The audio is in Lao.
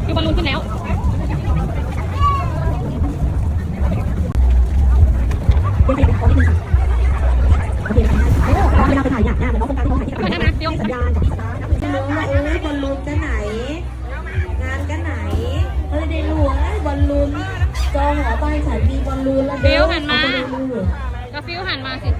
ຄືບອນລູນຂຶ້ນແລ້ວ ໂອ້ຍ ບອນລູນຈັ່ງໃດ ງານກັນໄຫນ ເຮົາໄດ້ຮູ້ເອີຍ ບອນລູນ ຈອງຫໍໄປໃສ ມີບອນລູນລະເດີ ຟິວຫັນມາ ກະຟິວຫັນມາຊິ.